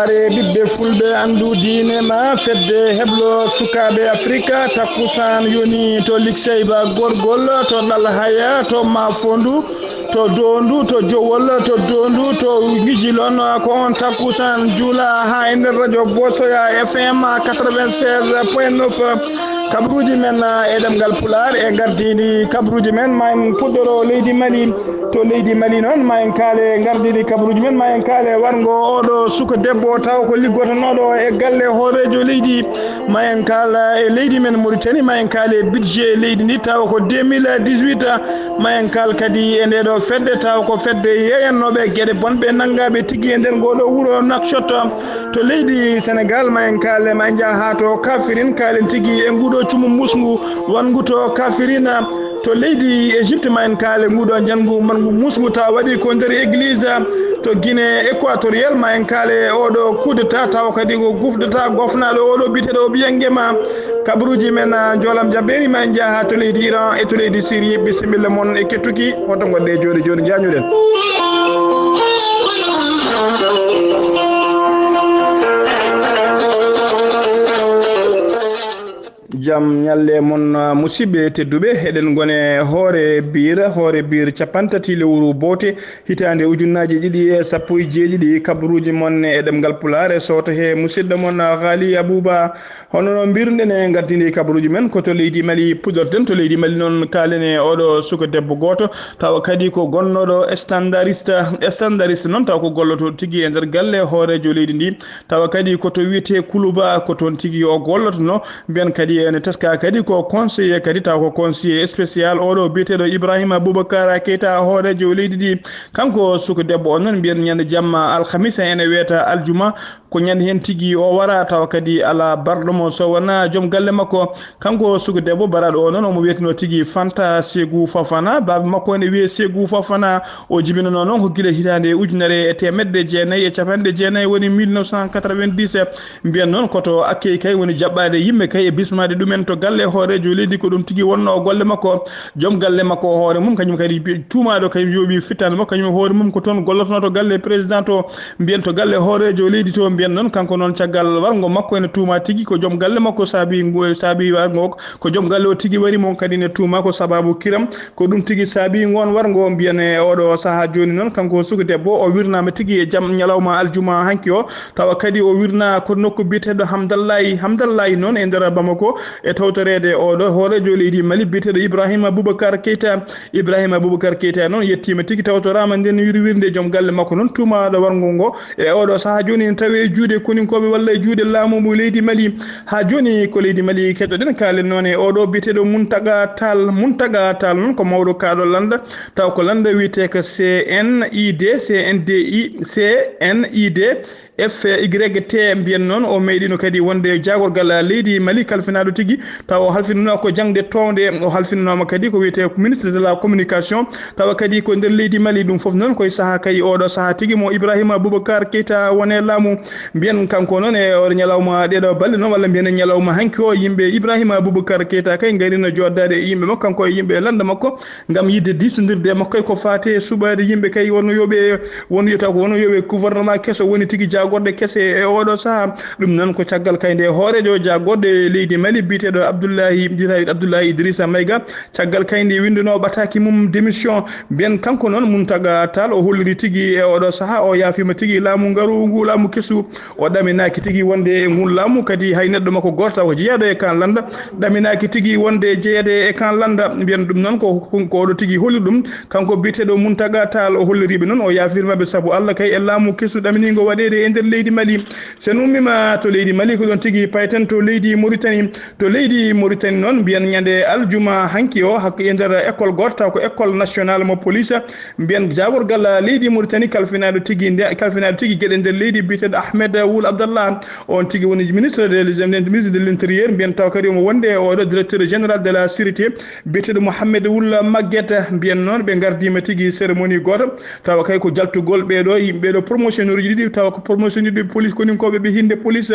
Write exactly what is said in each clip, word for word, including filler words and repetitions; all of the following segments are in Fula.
Are ɓiɓɓe fulɓe anndu diine ma fedde heblo sukaaɓe Afrika, takkusaan yoni to Likseyba Gorgol, to Ɗalhaya, to Mafondu, to Dondu, to Jowol, to Dondu, to Ngijilon. Ko on takkusaan juula haa e nder radio Bosoya F M quatre-vingt-seize point neuf. Kabruuji men, ah, e ɗemngal Pulaar e ngardiiɗi kabruuji men, ma en puɗɗoro leydi Mali. To leydi Mali noon, ma en kaale ngardiiɗi kabruuji men, ma en kaale warngo oɗo suka debbo taw ko liggotonooɗo e galle hooreejo leydi. Ma en kaal e leydi men Mauritanie, ma en kaale budget leydi ndi taw ko deux mille dix-huit. Ma en kaal kadi e nde ɗo fedde taw ko fedde yeeyannooɓe geɗe bonɓe nanngaaɓe tigi e nder ngoo ɗo wuro Nouakchott. To leydi Sénégal, ma en kaale, ma en njaha haa to Kafirin, kaalen tigi e nguuɗo cumu musngu wanngu to Kafirina. To leydi Égypte, ma en kaale nguuɗo njanngu manngu musngu taw waɗi ko nder église. To Guinée équatoriale, ma en kaale oɗo coup d'état taw kadi ko coup d'état gofnaaɗo oɗo biyeteeɗo Obiang Nguema. Kabruuji men, ah, njoolam jabberi, ma en njaha haa to leydi Iran e to leydi Syrie. Bisimilla mon e kettuki, hoto ngonɗe jooni jooni njañuɗen. Jam ñalle mon, ah, musidɓe tedduɓe. Eɗen ngone hoore biir, hoore biir capanɗe tati lewru boote, hitaande ujunnaaji ɗiɗi e sappo e jeeɗiɗi. Kabruuji mon e ɗemngal Pulaar e sooto he musidɗo mon, ah, Ghali Abouba. Hono no mbirunɗen e ngartinde kabruuji men, ko to leydi Mali puɗɗorten. To leydi Mali noon, kaalen e oɗo suka debbo gooto, tawa kadi ko gonnooɗo standardiste. Standardiste noon, tawa ko golloto tigi e nder galle hooreejo leydi ndi, tawa kadi ko to wiyetee Kuluba, ko toon tigi o gollotono. Mbiyen kadi ene teska kadi ko conseiller kadi, tawa ko conseiller spécial oɗo biyeteeɗo Ibrahima Boubacar Keita, hooreejo leydi ndi. Kanko suka debbo on noon, mbiyen ñande jamma alhamisa ene weeta aljuma, ko ñande heen tigi o wara, tawa kadi alaa barɗo mo so wonaa joom galle makko. Kanko suka debbo baraaɗo o noon, omo wiyeteno tigi Fanta Segou Fofana. Baaba makko ene wiyee Segou Fofana. O jibinanoo noon ko gila hitaande ujunere e teemedde jeenayi e capanɗe jeenayi, woni mille neuf cent quatre-vingt-dix. Mbiyen noon ko to Akkey kay woni jaɓɓaade yimɓe kay e bismaade ɗumen to galle hooreejo leydi, ko ɗum tigi wonnoo golle makko. Joom galle makko o hoore mum, kañum kadi bi-, tuumaaɗo kay yooɓi fittaande makko, kañum e hoore mum ko toon gollotonoo to galle président to. Mbiyen to galle hooreejo leydi to, mbiyen noon kanko noon caggal warngo makko ene tuuma tigi ko joom galle makko saabi ngu-, saabi warngo ko joom galle o tigi wari mo kadi ne tuuma ko sababu kiram. Ko ɗum tigi saabi ngoon warngo, mbiyen e oɗo sahaa jooni noon kanko suka debbo o wirnaama tigi e jam ñalawma aljuma hanki o, tawa kadi o wirnaa ko nokku biyeteeɗo Hamdallahi. Hamdallahi noon e nder Bamako e tawtoreede oɗo hooreejo leydi Mali biyeteeɗo Ibrahima Boubacar Keita. Ibrahima Boubacar Keita noon yettiima tigi, tawtoraama nden wirwirnde. Joom galle makko noon tuumaaɗo warngo ngo e oɗo sahaa jooni ene tawi e juuɗe koninkooɓe walla e juuɗe laamu ngu leydi Mali. Haa jooni ko leydi Mali keɗoɗen, kaalen noon e oɗo biyeteeɗo Muntaga Tall. Muntaga Tall noon ko mawɗo kaaɗo lannda, taw ko lannda wiyetee ko C N I D, C N D I, C N I D, F Y T. Mbiyen noon o meeɗino kadi wonde jaagorgal leydi Mali kalfinaaɗo tigi, tawa o halfinanoo ko jaŋde toownde. O halfinanooma kadi ko wiyetee ko ministre de la communication, tawa kadi ko nder leydi Mali. Ɗum fof noon koye sahaa kay, oɗo sahaa tigi mo Ibrahima Boubacar Keita wone laamu. Mbiyen kanko noon e oɗo ñalawma, ɗeɗo balɗe noon, walla mbiyen e ñalawma hanki o, yimɓe Ibrahima Boubacar Keita kay ngarino jooɗdaade e yimɓe makko, kanko e yimɓe lannda makko, ngam yiɗde diisondirde e makko e ko faati e suɓaade yimɓe kay wonno yooɓe, won wiyata ko wonno yooɓe gouvernement keso woni tigi jaagorɗe kese e oɗo sahaa. Ɗum noon ko caggal kay nde hooreejo jaagorɗe leydi Mali biyeteeɗo Abdoulaye, biyeteeɗo Abdoulaye Idrissa Maïga, caggal kay nde winndunoo ɓataaki mum démission. Mbiyen kanko noon Muntaga Tall o holliri tigi e oɗo sahaa o yaafiima tigi laamu ngaru ngu laamu kesu. O ɗaminaaki tigi wonde e ngun laamu kadi hay neɗɗo makko gooto taw ko jeyaaɗo e kan lannda, ɗaminaaki tigi wonde jeyede e kan lannda. Mbiyen ɗum noon ko, ko oɗo tigi holli ɗum, kanko biyeteeɗo Muntaga Tall. O holliriiɓe noon o yaafirmaɓe sabu Allah kay e laamu kesu ɗaminiingo waɗeede e nder leydi Mali. So en ummiima to leydi Mali, ko ɗoon tigi payten to leydi Mauritanie. To leydi Mauritanie noon, mbiyen ñande aljuma hanki o, hakko e nder école gooto, taw ko école nationale mo police, mbiyen jaagorgal leydi Mauritanie kalfinaaɗo tigi nde, kalfinaaɗo tigi geɗe nder leydi biyeteeɗo Ahmed Wul Abdallah. On tigi woni ministre de, ministre de l'intérieur, mbiyen taw kadi omo wonde e oɗo directeur général de la sûreté, biyeteeɗo Mohamed Wul Maguette. Mbiyen noon ɓe ngardiima tigi cérémonie gooto, tawa kay ko jaltugol ɓeeɗo yimɓe ɗo promotionnaire uji ɗiɗi, tawa ko promotionnaire ɗi police koninkooɓe ɓe hinde police.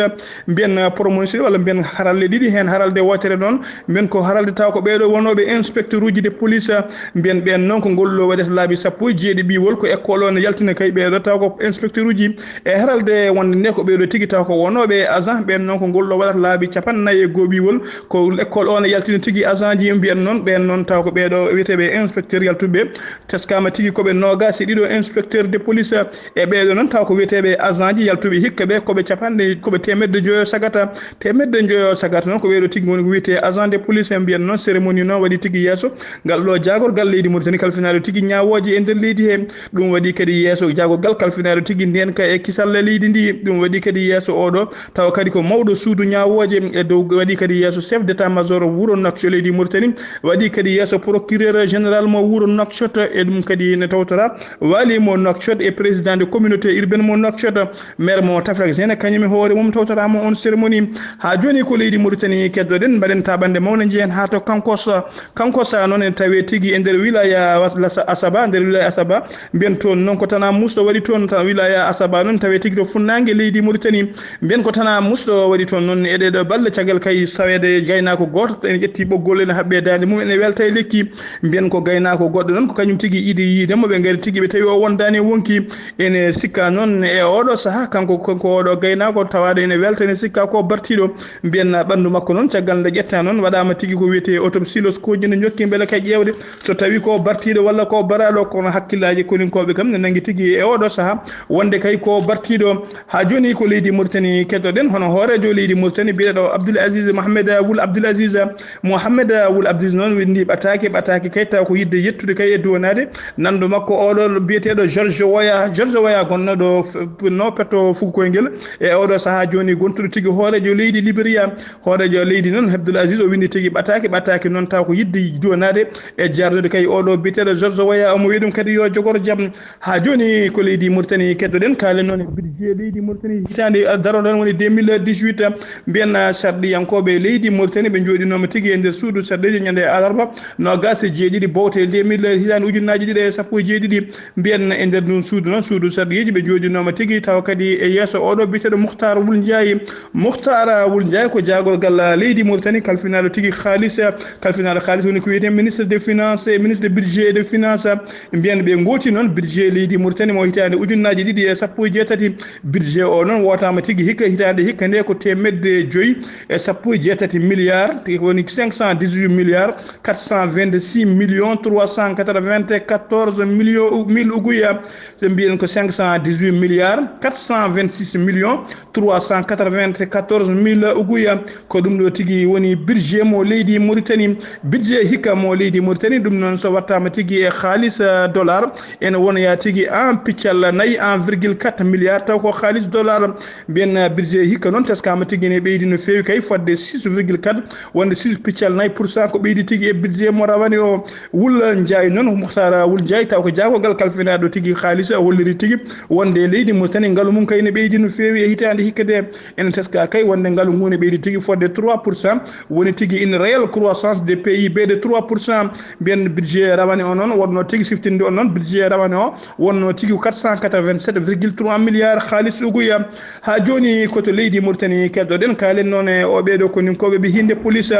Mbiyen, uh, promotion walla mbiyen haralde ɗiɗi, heen haralde wootere noon, mbiyen ko haralde taw ko ɓeeɗo wonooɓe inspecteur uji de police, uh, mbiyen ɓeen noon ko ngol ɗo waɗata laabi sappo e jeeɗiɓiwol, ko école o ne yaltina kay ɓeeɗo taw ko inspecteur uji. E haralde won Nde ko ɓeeɗo tigi taw ko wonooɓe e agent ɓeen noon, ko ngol ɗo waɗata laabi capanɗe nayi e gooɓiwol. Ko lekkol on e yaltini tigi agent ji mbiyen noon, ɓeen noon taw ko ɓeeɗo wiyeteeɓe inspecteur yaltuɓe. Teskaama tigi ko ɓe noogaas e ɗiɗo inspecteur de police. E ɓeeɗo noon taw ko wiyeteeɓe agent ji yaltuɓe hikka ɓe ko ɓe capanɗe, ko ɓe teemedde joyo sagata. Teemedde joyo sagata noon ko ɓeeɗo tigi woni ko wiyetee agent de police. Mbiyen noon cérémonie noon waɗi tigi yeeso ngal ɗo jaagorgal leydi Mauritanie kalfinaaɗo tigi ñaawooje e nder leydi he. Ɗum waɗi kadi yeeso jaagorgal kalfinaaɗo tigi ndenka e kisal leydi ndi. Ɗum waɗi kadi yeeso oɗo tawa kadi ko mawɗo suudu ñaawooje e dow, waɗi kadi yeeso chef d'état major wuro Nouakchott leydi Mauritanie, waɗi kadi yeeso procureur général mo wuro Nouakchott. E ɗum kadi ne tawtora waali mo Nouakchott e président de communauté urbaine mo Nouakchott, maire mo Tafrak Zéna, kañum e hoore mum tawtoraama on cérémonie. Haa jooni ko leydi Mauritanie keddoɗen, mbaɗen taɓande mawnde njehen haa to Kankos. Kankos noon ene tawee tigi e nder wilaya was-, lasa-, Asaba, nder wilaya Asaba. Mbiyen toon noon ko Tana Moussa waɗi toon, tan wilaya Asaba noon tawee tigi to funnaange leydi Mauritanie. Mbiyen ko Tana Moussa waɗi toon noon e ɗee ɗoo balɗe caggal kay saweede gaynaako gooto ene ƴetti ɓoggol ene haɓɓee daande mum ene welta e lekki. Mbiyen ko gaynaako goɗɗo noon ko kañum tigi yiɗi yiide mo, ɓe ngari tigi ɓe tawi o wondaani e wonki. Ene sikka noon e oɗo saha kanko, kanko oɗo gaynaako tawaaɗo ene welta ene sikka ko bartiiɗo. Mbiyen ɓanndu makko noon caggal nde ƴetta noon waɗaama tigi ko wiyetee autopsie loskooji nde njokki mbele kay ƴeewde so tawi ko bartiiɗo walla ko baraaɗo, kono hakkillaaji koninkooɓe kam ne nangi tigi e oɗo saha wonde kay ko bartiiɗo. Haa jooni ko leydi Mauritanie keddoɗen, hono hooreejo leydi Mauritanie biyeteeɗo Abdoul Aziz Mohamed Wul Abdoul Aziz. Mohamed Wul Abdoul Aziz noon winndi ɓataake, ɓataake kay taw ko yiɗde yettude kay e duwanaade. Nanndo makko oɗo biyeteeɗo George Weah, George Weah gonnooɗo f-, no petto fuku koyngel e oɗo saha jooni gontuɗo tigi hooreejo leydi Liberia. Hooreejo leydi noon Abdoul Aziz o winndi tigi ɓataake, ɓataake noon taw ko yiɗde duwanaade e jarnude kay oɗo biyeteeɗo George Weah, omo wiya ɗum kadi yo jogor jam. Haa jooni ko leydi Mauritanie keddoɗen, kaalen noon e budget leydi Mauritanie hitaande daroɗo tan woni deux mille dix-huit. Mbiyen sarɗiyankooɓe leydi Mauritanie ɓe njooɗinooma tigi e nder suudu sarɗiiji ñande alarba noogaas e jeeɗiɗi bowte deux mille, hitaande ujunnaaji ɗiɗi e sappo e jeeɗiɗi. Mbiyen e nder ndun suudu noon, suudu sarɗiiji ɓe njooɗinooma tigi tawa kadi e yeeso oɗo biyeteeɗo Muhtar Wul Njaay. Muhtar Wul Njaay ko jaagorgal leydi Mauritanie kalfinaaɗo tigi haalis, kalfinaaɗo haalis woni ko wiyetee ministre de finance e ministre de budget et de finance. Mbiyen ɓe ngooti noon budget leydi Mauritanie mo hitaande ujunnaaji ɗiɗi e sappo e jeetati. Budget o noon wootaama tigi hikka hitaande hikka nde ko teemedde joyi e sappo e jeetati milliards, woni cinq cent dix-huit milliards quatre cent vingt-six millions trois cent quatre-vingt-quatorze millions, mille uguya. So mbiyen ko cinq cent dix-huit milliards quatre cent vingt-six millions trois cent quatre-vingt-quatorze mille uguya. Ko ɗum ɗo tigi woni budget mo leydi Mauritanie. Budget hikka mo leydi Mauritanie, ɗum noon so wattaama tigi e haalis, eh, dollar, ene wonoya tigi en piccal nayi, un virgule quatre milliard, taw ko haalis dollar. Mbiyen, eh, budget hikka noon teskaama tigi ne ɓeydi no feewi kay fodde six virgule quatre, wonde six piccal nayi pour cent ko ɓeydi tigi e budget mo rawani o. Wul Njaay noon, Muhtar Wul Njaay, taw ko jaagorgal kalfinaaɗo tigi haalis, o holliri tigi wonde leydi Mauritanie ngalu mum kay ne ɓeydi no feewi e hitaande hikka nde. Ene teska kay wonde ngalu ngu ne ɓeydi tigi fodde trois pour cent, woni tigi une réelle croissance de P I B de trois pour cent. Mbiyen budget rawani o noon wonno tigi siftinde on noon, budget rawani o wonno tigi quatre cent quatre-vingt-sept virgule trois milliards haalis uguya. Haa jooni ko to leydi Mauritanie keddoɗen, kaalen noon e o ɓeeɗo koninkooɓe ɓe hinde police.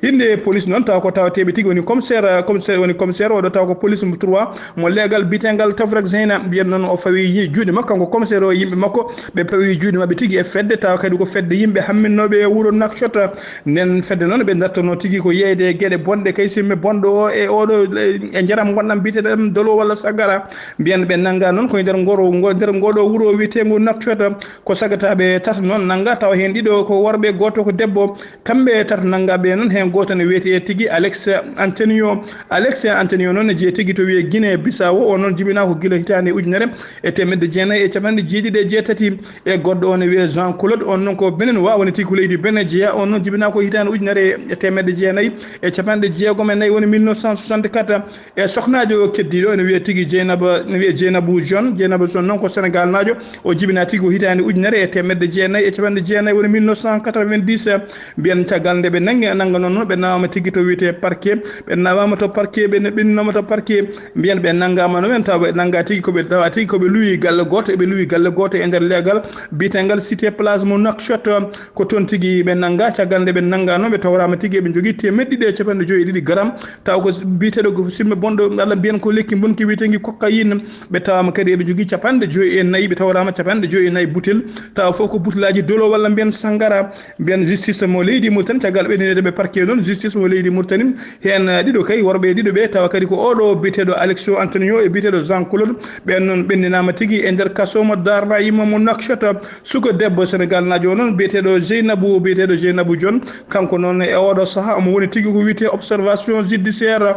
Hinde police noon taw ko tawateeɓe tigi woni commissaire, commissaire, woni commissaire oɗo taw ko police mo trois mo leegal biyetengal Tafrak Zeyna. Mbiyen noon o fawi yi-, juuɗe makko, kanko commissaire o, yimɓe makko ɓe pawi juuɗe maɓɓe tigi e fedde, tawa kadi ko fedde yimɓe hamminnooɓe e wuro Nouakchott. Nden fedde noon ɓe dartono tigi ko yeeyde e geɗe bonɗe kay simme bonɗo o e oɗo, e, e njaram gonɗam biyeteɗam dolo walla sagara. Mbiyen ɓe nannga noon koye nder ngoro, ngo-, nder ngoɗo wuro wiyeteengo Nouakchott. Ko sagataaɓe tato noon nannga, tawa heen ɗiɗo ko worɓe, gooto ko debbo. Kamɓe tato nanngaaɓe noon, heen gooto ne wiyetee tigi Alex Antonio. Alex Antonio noon ne jeyee tigi to wiyee Guinée Bissau. O noon jibinaa ko gila hitaande ujunere e teemedde jeenayi e capanɗe jeeɗiɗi e jeetati. E goɗɗo o ne wiyee Jean Claude, on noon ko Bénin wa, woni tigi ko leydi Bénin jeyaa. On noon jibinaa ko hitaande ujunere e teemedde jeenayi e capanɗe jeegom e nayi, woni mille neuf cent soixante-quatre. E sohnaajo keddiiɗo ene wiyee tigi Jeynaba, ene wiyee Jeynabou John. Jeynaba John noon ko Senegaalnaajo. O jibinaa tigi ko hitaande ujunere e teemedde jeenayi e capanɗe jeenayi, woni mille neuf cent quatre-vingt-dix. Mbiyen caggal nde ɓe nanngi, nannga noon, ɓe nawaama tigi to wiyetee parquet. Ɓe nawaama to parquet, ɓe ɓenninooma to parquet. Mbiyen ɓe nanngaama noon, tawa ɓe nannga tigi ko ɓe, tawa tigi ko ɓe luwi galle gooto, eɓe luwi galle gooto e nder leegal biyeteengal Cité Plage mo Nouakchott. Ko toon tigi ɓe nannga, caggal nde ɓe nannga noon, ɓe tawraama tigi eɓe njogii teemedde ɗiɗi e capanɗe joyi e ɗiɗi garam. Taw ko biyeteeɗo ko simme bonɗo, Allah mbiyen ko lekki mbonki wiyeteengi cocaïne. Ɓe tawaama kadi eɓe njogii capanɗe joyi e nayi, ɓe tawraama capanɗe joyi e Ay butel, tawa fof ko butelaaji dolo walla mbiyen sanngara. Mbiyen justice mo leydi Mauritanie, caggal ɓe ndeneede ɓe parquet noon, justice mo leydi Mauritanie, heen, eh, ɗiɗo kay, worɓe ɗiɗo ɓe, tawa kadi ko oɗo biyeteeɗo Alexio Antonio e biyeteeɗo Jean Claude, ɓeen noon ɓenndinaama tigi e nder kaso mo Darma yimma mo Nouakchott. Suka debbo Senegal naajo o noon, biyeteeɗo Jeynabou, biyeteeɗo Jeynabou John, kanko noon e oɗo sahaa omo woni tigi ko wiyetee observation judiciaire.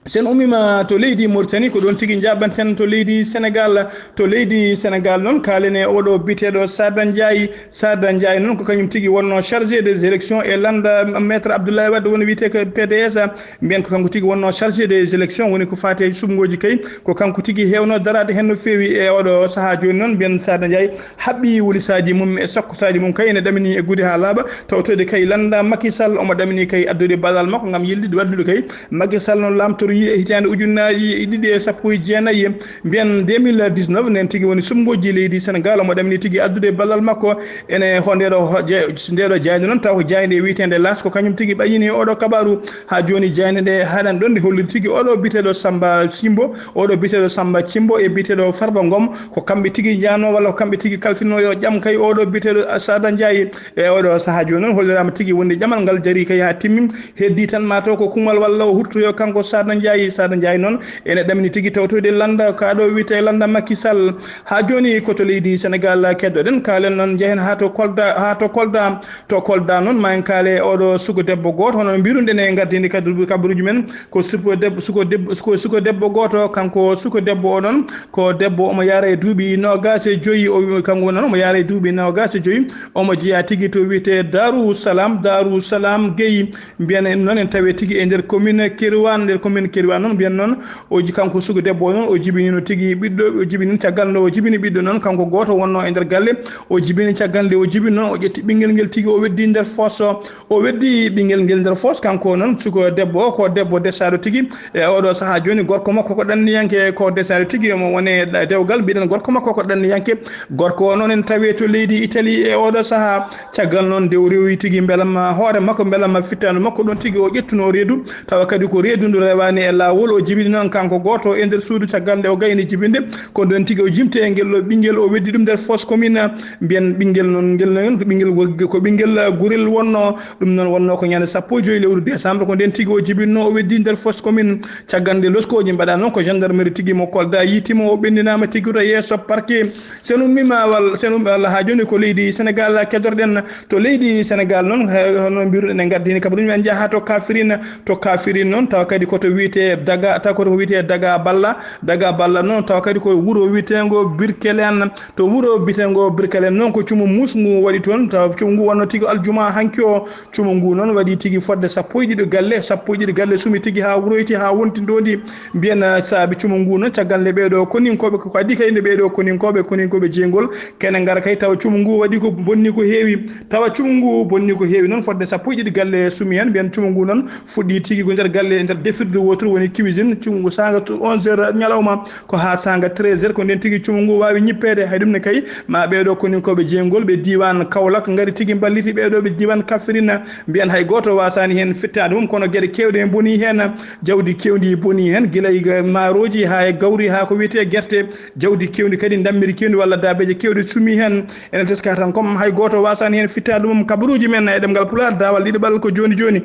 Sen ummima to leydi Mauritanie, ko ɗon tigi njaɓanten to leydi Senegal. To leydi Senegal noon, kaalen e oɗo biyeteeɗo Sada Ndiaye. Sada Ndiaye noon ko kañum tigi wonno chargé des élections e lannda Maître Abdoulaye Wade, woni wiyetee ko P D S. Mbiyen ko kanko tigi wonno chargé des élections, woni ko faati e suɓngooji kay. Ko kanko tigi heewno daraade heen no feewi e oɗo sahaa jooni noon. Mbiyen Sada Ndiaye haɓɓi wolisaaji mum e sokkosaaji mum kay ene ɗamini e gude haa laaɓa, tawtoyde kay lannda Macky Sall, omo ɗamini kay addude ballal makko ngam yildude waddude kay Macky Sall noon laamtoroyi e hitaande ujunnaaji ɗiɗi e sappo e jeenayi. Mbiyen deux mille dix-neuf nen tigi woni suɓngooji leydi Senegal, omo ɗamini tigi addude ballal makko ene ho ndeɗo ho-, je-, ndeɗo jaaynde noon, taw ko jaaynde wiyeteende L'As, ko kañum tigi ɓayyini oɗo kabaru. Haa jooni jaaynde nde haɗan ɗon nde holliri tigi oɗo biyeteeɗo Samba Simbo, oɗo biyeteeɗo Samba Cimbo e biyeteeɗo Farba Ngom, ko kamɓe tigi njaano walla ko kamɓe tigi kalfinno yo ƴam kay oɗo biyeteeɗo Sada Ndiaye. E oɗo sahaa jooni noon holliraama tigi wonde ƴamal ngal jarii kay haa timmi, heddi tan maa taw ko kumal walla o hurtoyo kanko Sada Ndiaye. Sada Ndiaye noon ene ɗamini tigi tawtoyde lannda, kaa ɗo wiyetee lannda Macky Sall. Haa jooni ko to leydi Senegal keddoɗen, kaalen noon njehen haa to Kolda, haa to Kolda. To Kolda noon, ma en kaale oɗo suka debbo gooto, hono no mbiruɗen e ngardiindi kadru-, kabaruuji men, ko suka debbo, suka debbo, ko suka debbo gooto, kanko suka debbo o noon, ko debbo omo yaara e duuɓi noogaas e joyi, o, kanko noon omo yaara e duuɓi noogaas e joyi, omo jeyaa tigi to wiyetee Daaru Salaam, Daaru Salaam Gueye, mbiyen en noon en tawee tigi e nder commune Keriwaan, nder commune Keriwaan noon mbiyen noon, o ji-, kanko suka debbo o noon, o jibinino tigi ɓiɗɗo, o jibini caggal nde o jibini ɓiɗɗo noon, kanko gooto wonno e nder galle, o jibini caggal nde o jibini noon, o ƴetti ɓinngel ngel tigi, o weddi nder foos, o weddi ɓinngel ngel nder foos, kanko noon suka debbo o, ko debbo desaaɗo tigi, e oɗo sahaa jooni, gorko makko ko ɗanniyanke, ko desaaɗo tigi, omo wone ɗa-, dewgal, mbiɗen gorko makko ko ɗanniyanke, gorko o noon en tawee to leydi Italie e oɗo sahaa, caggal noon nde o rewi tigi mbelamma hoore makko, mbelamma fittaandu makko, ɗon tigi o ƴettuno reedu, tawa kadi ko reedu ndu rewaani e laawol. O jibini noon kanko gooto e nder suudu, caggal nde o gayni jibinde, ko ndeen tigi o jimti e ngel ɗo ɓinngel, o weddi ɗum nder foos commune. Mbiyen ɓinngel noon, ngel noon ko ɓinngel wo-, ko ɓinngel gurel wonno, ɗum noon wonno ko ñande sappo e joyi lewru décembre, ko ndeen tigi o jibinno, o weddi nder foos commune. Caggal nde loskooji mbaɗa noon ko gendarmerie tigi mo Kolda yiiti mo, o ɓenndinaama tigi to yeeso parquet. Sen ummima wal-, sen ummi walla haa jooni ko leydi Senegal keddotoɗen. To leydi Senegal noon, he-, hono mbiruɗen e ngardiini kabaruuji men, en njaha to Kafrine. To Kafrine noon, tawa kadi ko to wiyetee Daga, tawa ko to wiyetee Daga Balla. Daga Balla noon, tawa kadi ko wuro wiyeteengo Birkelen. To wuro biyeteengo Birkelen noon, ko cumu muus ngu waɗi toon. Tawa cumu ngu wonno tigi aljuma hanki o. Cumu ngu noon waɗi tigi fodde sappo e ɗiɗo galle, sappo e ɗiɗo galle sumi tigi haa wuroyti, haa wonti ndondi. Mbiyen, ah, saabi cumu ngu noon, caggal nde ɓeeɗo koninkooɓe, ko addi kay nde ɓeeɗo koninkooɓe, koninkooɓe jeygol, kene ngara kay tawa cumu ngu waɗi ko bonni ko heewi. Tawa cumu ngu bonni ko heewi noon, fodde sappo e ɗiɗi galle sumi heen. Mbiyen cumu ngu noon fuɗɗi tigi ko nder galle, e nder defirde wootere woni cuisine, cumu ngu saanga to onze heures ñalawma, ko haa saanga treize heures, ko ndeen tigi cumu ngu waawi ñippeede. Hay ɗum ne kay, ma ɓeeɗo koninkooɓe jeygol ɓe diiwaan Kaolack ngari tigi mballiti ɓeeɗo ɓe diiwaan Kafrine. Mbiyen hay gooto waasaani heen fittaandu mum, kono geɗe keewɗe mbonii heen, jawdi keewndi bonii heen, gila e ga-, maarooji haa e gawri haa ko wiyetee gerte, jawdi keewndi kadi, ndammiri keewndi walla daabeeje keewɗe sumii heen. Enen teska tan, comme hay gooto waasaani heen fittaandu mum, kabaruuji men e ɗemngal Pulaar, daawal ɗiɗaɓal ko jooni jooni.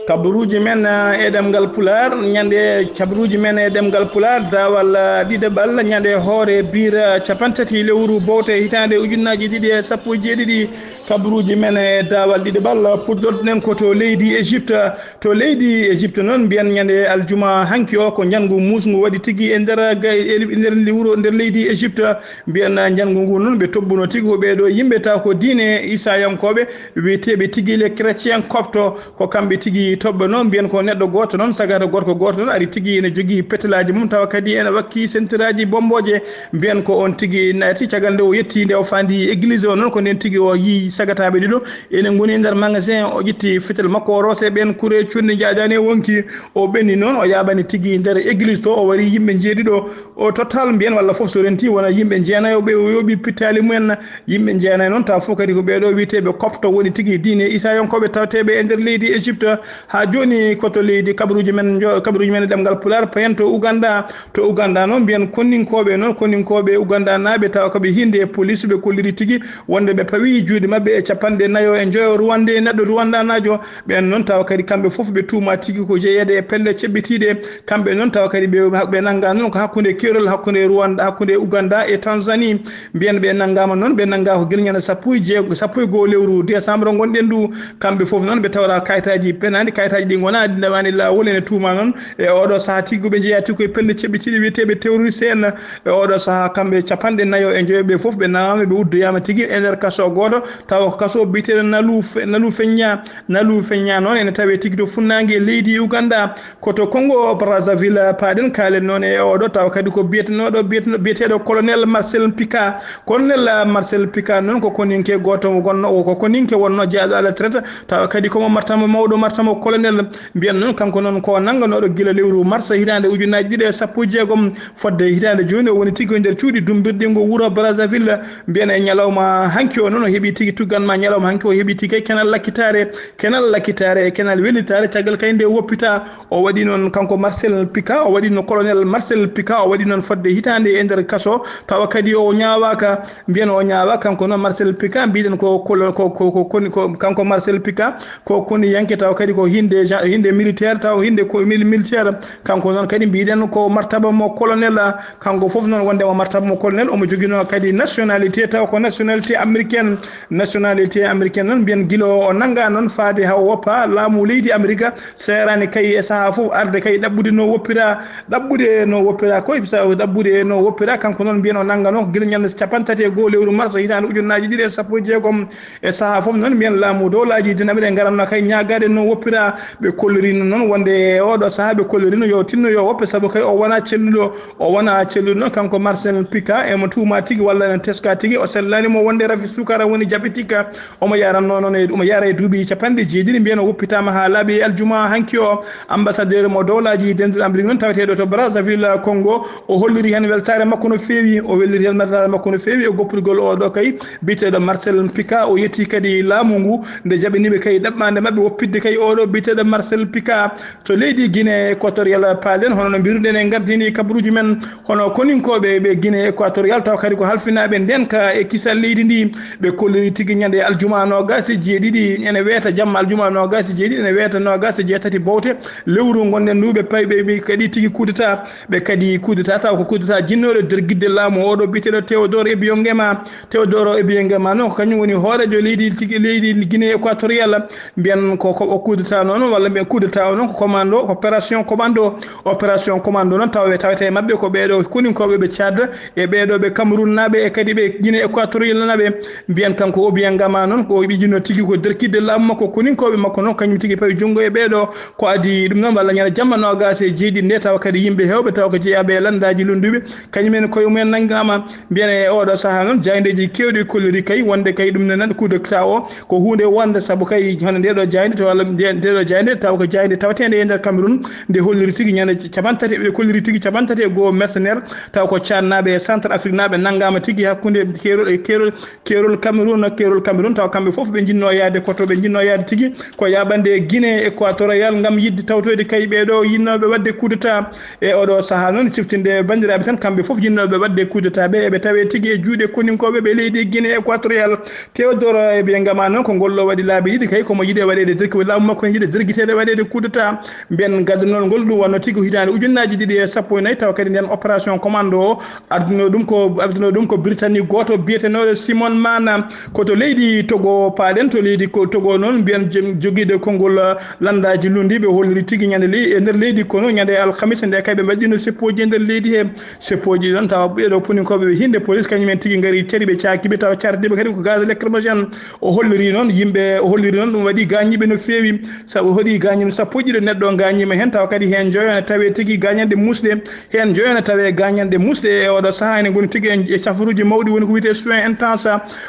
Kabaruuji men, eh, e ɗemngal Pulaar, ñande kabaruuji men e ɗemngal Pulaar, daawal, eh, ɗiɗaɓal, ñande hoore biir, eh, cappanɗe tati lewru bowte hitaande ujunnaaji ɗiɗi e sappo e jeeɗiɗi. Kabaruuji men e daawal ɗiɗaɓal, puɗɗorɗen ko to leydi Égypte. To leydi Égypte noon, mbiyen ñande aljuma hanki o ko njanngu muusngu waɗi tigi e nder ga-, e nder wuro, nder leydi Égypte. Mbiyen njanngu ngu noon, ɓe tobbuno tigi ko ɓeeɗo yimɓe taw ko diine Isayankooɓe, wiyeteeɓe tigi les chrétiens coptes, ko kamɓe tigi toɓɓanoo. Mbiyen ko neɗɗo gooto noon, sagata gorko gooto noon, ari tigi ene jogii petelaaji mum, tawa kadi ene wakki sentiraaji bommbooje. Mbiyen ko oon tigi naati, caggal nde o yetti, nde o faandi église o noon, ko ndeen tigi o yii sagataaɓe ɗiɗo ene ngoni e nder magasin, o ƴetti fetel makko, o roosi ɓeen kure, conndi njaajaani e wonkii, o ɓenni noon, o yaaɓani tigi nder église to, o wari yimɓe njeeɗiɗo, au total mbiyen walla fof so renti wona yimɓe jeenayo ɓe o yooɓi pittaali mumen. Yimɓe jeenayo noon tawa fof kadi ko ɓeeɗo wiyeteeɓe coptes woni tigi diine Isayankooɓe tawateeɓe e nder leydi Égypte. Haa jooni ko to leydi kabaruuji men, njo- kabaruuji men e ɗemngal Pulaar, payen to Uganda. To Uganda noon, mbiyen konninkooɓe noon, konninkooɓe Uganda naaɓe, tawa ko ɓe hinnde e police, ɓe kolliri tigi wonde ɓe pawi juuɗe maɓɓe e capanɗe nayo e njoyo Ruwande, neɗɗo Ruwandanaajo. Ɓeen noon, tawa kadi kamɓe fof ɓe tuuma tigi ko jeyeede e pelle ceɓɓitiiɗe. Kamɓe noon, tawa kadi ɓe, ɓe nannga noon ko hakkunde keerol, hakkunde Ruwanda, hakkunde Uganda e Tanzanie. Mbiyen ɓe nanngaama noon, ɓe nannga ko gila ñande sappo e jeego, sappo e goo lewru décembre ngonɗen ndu. Kamɓe fof noon ɓe tawra kayitaaji penaandi, kayitaaji ɗi ngonaa, ɗi ndewaani laawol, ene tuuma noon e oɗo sahaa tigi ko ɓe njeyaa tigi koye pelle ceɓɓitiiɗe wiyeteeɓe terroriste en. E oɗo sahaa kamɓe capanɗe nayo e njoyo ɓe fof ɓe naamaama, ɓe uddoyaama tigi e nder kaso gooto, tawa ko kaso biyeteeɗo Nalu Fe-, Nalu Feñña. Nalu Feñña noon ene tawee tigi to funnaange leydi Uganda. Ko to Congo Brazzaville paaɗen, kaalen noon e oɗo, tawa kadi ko biyetenooɗo, biyeteno-, biyeteeɗo Colonel Marcel Pika. Colonel, ah, Marcel Pika noon ko koninke gooto mo gonno, o ko koninke wonno jeyaaɗo à la retraite, tawa kadi ko mo martamo mawɗo, martamo colonel. Mbiyen noon kanko noon ko nannganooɗo gila lewru mars hitaande ujunnaaji ɗiɗi e sappo e jeegom, fodde hitaande jooni o woni tigi e nder cuuɗi dumbirɗi ngo wuro Brazzaville. Mbiyen e ñalawma hanki o noon o heɓi tigi, tuggan ma ñalawma hanki o heɓi tigi kenal lakkitaare, kenal lakkitaare e kenal wellitaare caggal kay nde woppita. O waɗi noon kanko Marcel Pika, o waɗi no colonel Marcel Pika, o waɗi noon fodde hitaande e nder kaso, tawa kadi o ñaawaaka. Mbiyen o ñaawa kanko noon Marcel Pika, mbiɗen ko, ko, ko, ko, ko, koni-, ko kanko Marcel Pika, ko koniyanke tawa kadi ko hinde gen-, hinde militaire, tawa hinde ko mil-, militaire. Kanko noon kadi mbiɗen ko martaba mo colonel, kanko fof noon wonde mo martaba mo colonel, omo joginoo kadi nationalité, tawa ko nationalité américaine. Nationalité américaine noon mbiyen gila o nannga noon faade haa o woppa laamu leydi Amerika, seeraani kay e sahaa fof arde kay ɗaɓɓude no woppira, ɗaɓɓude no woppira koy, sa-, ɗaɓɓude no woppira. Kanko noon mbiyen o nannganoo gila ñande capanɗe tati e goo lewru mars hitaande ujunnaaji ɗiɗi e sappo e jeegom. E sahaa fof noon mbiyen laamu dowlaaji dinaɓe ɗe ngaranno kay ñaagaade no woppira. Ɓe kollirino noon wonde e oɗo sahaa ɓe kollirino yo tinno yo woppe, sabu kay o wona celluɗo, o wona celluɗo noon kanko Marcel Pika, emo tuuma tigi walla ene teska tigi, o sellaani mo wonde rafi sukara woni diabétique. Omo yaranno noon e, omo yara e duuɓi capanɗe jeeɗiɗi, mbiyen o woppitaama haa laaɓi e aljuma hanki o. Ambassadeur mo dowlaaji denduɗi Amérique noon taweteeɗo to Brazzaville, Congo, o holliri heen weltaare makko no feewi, o holliri heen weltaare makko no feewi e goppirgol oɗo kay biyeteeɗo Marcel Pika. O yetti kadi laamu ngu nde jaɓaniɓe kay ɗaɓɓaande maɓɓe woppitde kay oɗo biyeteeɗo Marcel Pika. To leydi Guinée Équatoriale paalen, hono no mbiruɗen e gardini kabaruuji men, hono koninkooɓe ɓe Guinée Équatoriale, taw kadi ko halfinaaɓe ndenka e kisal leydi ndi, ɓe kolliri tigi ñande aljuma noogaas e jeeɗiɗi ene weeta, jamma aljuma noogaas e jeeɗiɗi ene weeta noogaas e jeetati bowte lewru ngonɗen ndu, ɓe pawi ɓe, ɓe kadi tigi coup d'État, ɓe kadi coup d'État, taw ko coup d'État jinnooɗo dergidde laamu oɗo biyeteeɗo Théodore Obiangema. Théodore Obiangema noon ko kañum woni hooreejo leydi tigi, leydi Guinée Équatoriale. Mbiyen ko, ko o coup d'État noon, walla mbiyen coup d'État o noon ko commando, ko opération commando. Opération commando noon tawa, tawete e maɓɓe ko ɓeeɗo koninkooɓe ɓe Tchad, e ɓeeɗo ɓe Cameroun naaɓe, e kadi ɓe Guinée Équatoriale naaɓe. Mbiyen kanko Obiangema noon ko o ɓijino tigi ko derkidde laamu makko, koninkooɓe makko noon kañum tigi pawi junngo e ɓeeɗo. Ko adii ɗum noon, walla ñande jamma noogaas e jeeɗiɗi nde, tawa kadi yimɓe heewɓe tawa ko jeyaaɓe e lanndaaji lunnduɓe, kañum en koye mumen nanngaama. Mbiyen e oɗo sahaa noon, jaayndeeji keewɗi kolliri kay wonde kay ɗum ne nan coup d'État o ko huunde wonde, sabu kay hono nde ɗo jaaynde to, walla nde, nde ɗo jaaynde tawa ko jaaynde tawateende e nder Cameroun, nde holliri tigi ñande capanɗe tati, ɓe kolliri tigi capanɗe tati e goo mercenaire, taw ko Tchad naaɓe e Centre Afrique naaɓe nanngaama tigi hakkunde keerol e keerol, keerol Cameroun, keerol Cameroun, taw kamɓe fof ɓe njinnoo yahde koto, ɓe njinnoo yahde tigi ko yaaɓande Guinée Équatoriale ngam yiɗde tawtoyde kay ɓeeɗo yinnooɓe waɗde coup d'État. E oɗo sahaa noon, siftinde banndiraaɓe tan, kamɓe fof yinnooɓe waɗde coup d'État ɓe, eɓe tawee tigi e juuɗe koninkooɓe ɓe leydi Guinée Équatoriale. Théodore Obiangema noon, ko ngol ɗo waɗi laabi ɗiɗi kay, komo yiɗe waɗeede derki-, laamu makko ne yiɗe dergiteede waɗeede coup d'État. Mbiyen gaddanol ngol ɗum wonno tigi hitaande ujunnaaji ɗiɗi e sappo e nayi, tawa kadi nden opération commando o ardunoo ɗum ko, ardunoo ɗum ko Britannique gooto biyetenooɗo Simon Mana. Ko to leydi Togo paaɗen, to leydi ko Togo noon, mbiyen jom-, jogiiɗo konngol, ah, lanndaaji lunndiiɓe holliri tigi ñande ley-, e nder leydi kono ñande alkamisa nde kay ɓe mbaɗɗino seppooji e nder leydi he. Seppooji ɗon tawa ɓeeɗo poninkooɓe ɓe hinde police kañum en tigi ngari cari ɓe caaki ɓe tawa cardiiɓe kadi ko gaz lacrymogène. O holliri noon yimɓe, o holliri noon ɗum waɗi gaañiiɓe no feewi. Sabu hoɗi gaañiiɓe sappo e ɗiɗo neɗɗo gaañiima heen, tawa kadi heen joyo ene tawee tigi gaañanɗe muusɗe. Heen joyo ene tawee gaañanɗe muusɗe e oɗo sahaa, ene ngoni tigi e, e cafaruuji mawɗi woni ko wiyetee soins intense.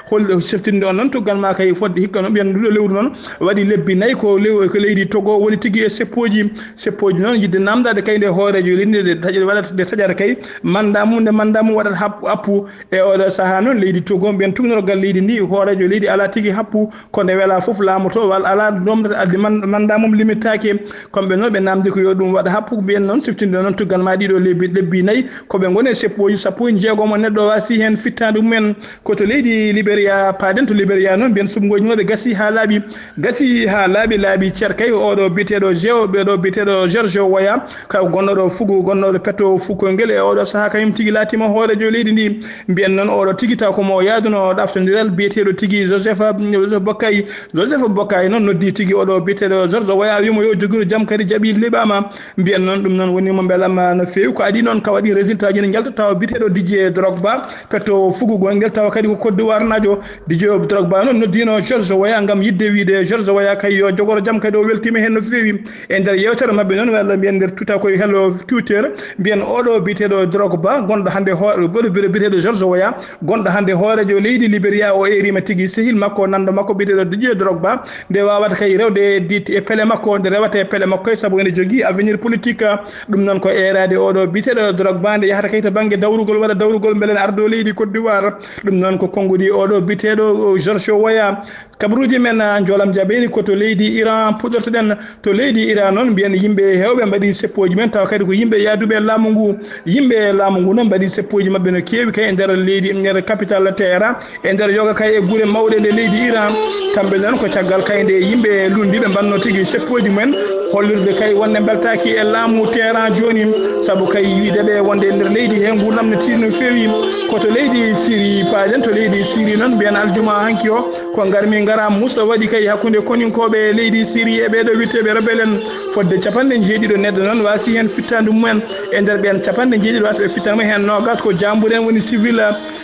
Hol seftinɗo on noon, tuggal ma kay fodde hikka noon, mbiyen nduɗo lewru noon waɗi lebbi nayi ko lew-, ko leydi Togo woni tigi e seppooji. Seppooji noon yiɗde namdaade kay nde hooreejo leydi nde taƴa-, waɗata, nde taƴata kay mandat mum, nde mandat mum waɗata hap-, appu. E oɗo sahaa noon leydi Togo, mbiyen tugnorgal leydi ndi, hooreejo leydi alaa tigi happu, ko nde welaa fof laamoto, walla alaa ɗomɗata addi man-, Mandat mum limittaaki. Kamɓe noon ɓe naamndi ko yo ɗum waɗ happu, mbiyen noon siftinde noon tuggal ma ɗiɗo lebbi, lebbi nayi, ko ɓe ngoni e seppooji sappo e jeegom o neɗɗo waasi heen fittaandu mumen. Ko to leydi Liberia paaden, to Liberia noon mbiyen suɓngooji no ɓe gasi haa laaɓi, gasi haa laaɓi, laaɓi cer kay. Oɗo biyeteeɗo Geo, ɓeɗo biyeteeɗo George Weah, ka gonnoɗo fugu, gonnoɗo petto fukoyngel e oɗo sahaa kañum tigi laatiima hooreejo leydi ndi. Mbiyen noon oɗo tigi taw ko mo yaaduno ɗaftondiral biyeteeɗo tigi Joseph, Joseph Boakai. Joseph Boakai noon noddi tigi oɗo biyeteeɗo George Weah, wiimo yo jogir jam kadi jaɓi liɓaama. Mbiyen noon ɗum noon woni mo mbelamma no feewi. Ko adii noon ka waɗi résultat ji ne njalta taw biyeteeɗo Didier Drogba, petto fugu gonngel tawa kadi ko Côte d'Ivoire naajo. Didier Drogba noon noddino George Weah ngam yiɗde wiide George Weah kay yo jogoro jam kadi o weltiima heen no feewi. E nder yeewtere maɓɓe noon walla mbiyen nder tuta koye Hello Twitter, mbiyen oɗo biyeteeɗo Drogba gonɗo hannde hoore, oɗo biyeteeɗo George Weah gonɗo hannde hooreejo leydi Liberia o eeriima tigi sehil makko, nanndo makko biyeteeɗo Didier Drogba, nde waawata kay rewde dit e pele makko, nde rewata e pele makko kay sabu ene jogii avenir politique. Ɗum noon ko eeraade oɗo biyeteeɗo Drogba nde yahata kay to bannge dawrugol, waɗa dawrugol mbele ne ardo leydi Côte d'Ivoire. Ɗum noon ko konngudi oɗo biyeteeɗo George Weah. Kabaruuji men, ah, njoolam jabeeni ko to leydi Iran puɗɗortoɗen. To leydi Iran noon mbiyen yimɓe heewɓe mbaɗi seppooji men tawa kadi ko yimɓe yahduɓe e laamu ngu. Yimɓe laamu ngu noon mbaɗi seppooji maɓɓe no keewi kay e nder leydi, e nder capital Teheran, e nder yoga kay e gure mawɗe nde leydi Iran. Kamɓe noon ko caggal kay nde yimɓe lunndiiɓe mbanno tigi seppooji mumen, hollirde kay wonde mbeltaaki e laamu Teheran jooni, sabu kay wiide ɓe wonde e nder leydi he nguurndam ne tiiɗi no feewi. Ko to leydi Siri paaɗen, to leydi Siri noon mbiyen aljuma hanki o ko ngarmi ngara muusɗo waɗi kay hakkunde koninkooɓe leydi Siri e ɓeeɗo wiyteeɓe rebelle en. Fodde capanɗe njeeɗiɗo neɗɗo noon waasi heen fittaandu mumen. E nder ɓeen capanɗe njeeɗiɗo waasi ɓe fittaandu mumen heen noogas ko jaambure en woni civil,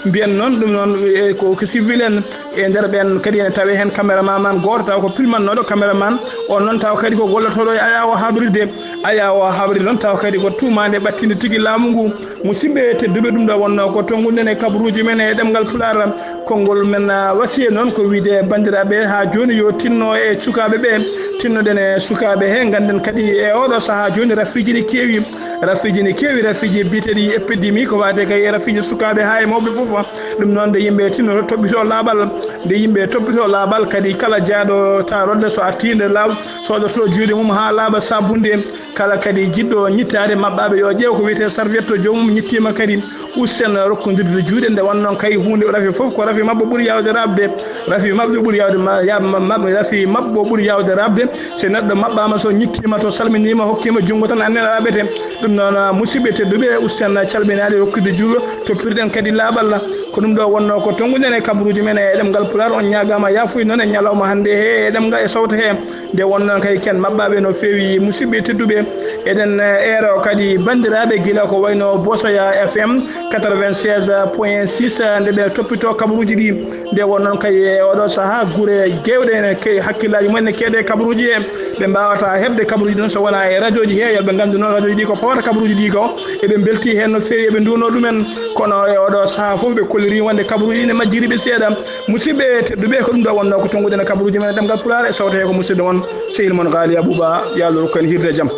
mbiyen noon ɗum noon, e ko, ko civil en. E nder ɓeen kadi ene tawee heen caméraman gooto taw ko pilmannooɗo caméraman. On noon taw kadi ko gollotooɗo e ayaawo habrirde. Ayaawo habrirde noon taw kadi ko tuumaande ɓattinde tigi laamu ngu. Musidɓe tedduɓe, ɗum ɗo wonnoo ko tonngude e kabaruuji men e ɗemngal Pulaar. Konngol men, ah, wasiya noon ko wiide banndiraaɓe haa jooni yo tinno e sukaaɓe ɓe. Tinnoɗen e sukaaɓe he, ngannden kadi e oɗo sahaa jooni rafiiji ne keewi. Rafiiji ne keewi, rafiiji biyeteeɗi épidémie ko waate kay e rafiiji sukaaɓe haa e mawɓe fof. Ɗum noon nde yimɓe tinnoto toppito laaɓal, nde yimɓe toppito laaɓal kadi kala jaaɗo tarodde so artii nde laaw soodorto juuɗe mum haa laaɓa saabunde. Kala kadi jiɗɗo ñittaade maɓɓaaɓe yo ƴeew ko wiyetee serviette to joomum ñittiima kadi usten rokkondirde juuɗe nde wonnoo kay huunde rafi fof ko rafi maɓɓo ɓuri yaawde raɓde. Rafi maɓɓe ɓuri yaawde ma-, ya-, ma-, maɓɓe, rafi maɓɓo ɓuri yaawde raɓde. So neɗɗo maɓɓaama, so ñittiima to salminiima, hokkiima junngo tan, anndene raɓete. Ɗum noon, ah, musidɓe tedduɓe, usten calminaade rokkude juuɗe, toppirɗen kadi laaɓal. Ko ɗum ɗo wonnoo ko tonnguɗen e kabaruuji men e ɗemngal Pulaar. On ñaagaama yaafuy noon e ñalawma hannde he e ɗemngal e sawto he. Nde wonnoo kay ken maɓɓaaɓe no feewi, musidɓe tedduɓe. Eɗen, eh, eero kadi banndiraaɓe gila ko wayno Bosoya F M quatre-vingt-seize point six, eh, nde ɓe toppito kabaruuji ɗi. Nde wonnoo kay e oɗo sahaa gure keewɗe ene ke-, hakkillaaji mumen ne keede kabaruuji he. Ɓe mbaawata heɓde kabaruuji ɗon so wonaa e rajooji he, yo ɓe nganndu noon rajooji ɗi ko powata kabaruuji ɗi ko. Eɓe mbelti heen no feewi, eɓe nduwno ɗumen. Kono e oɗo sahaa fof ɓe kolliri wonde kabaruuji ɗi ne majjiri ɓe seeɗa. Musidɓe tedduɓe, ko ɗum ɗo wonnoo ko tonngude no kabaruuji men e ɗemngal Pulaar e sawto he ko musidɗo mon, sehil mon Gaali Abuba, yo Allah rokku en hirde e jam.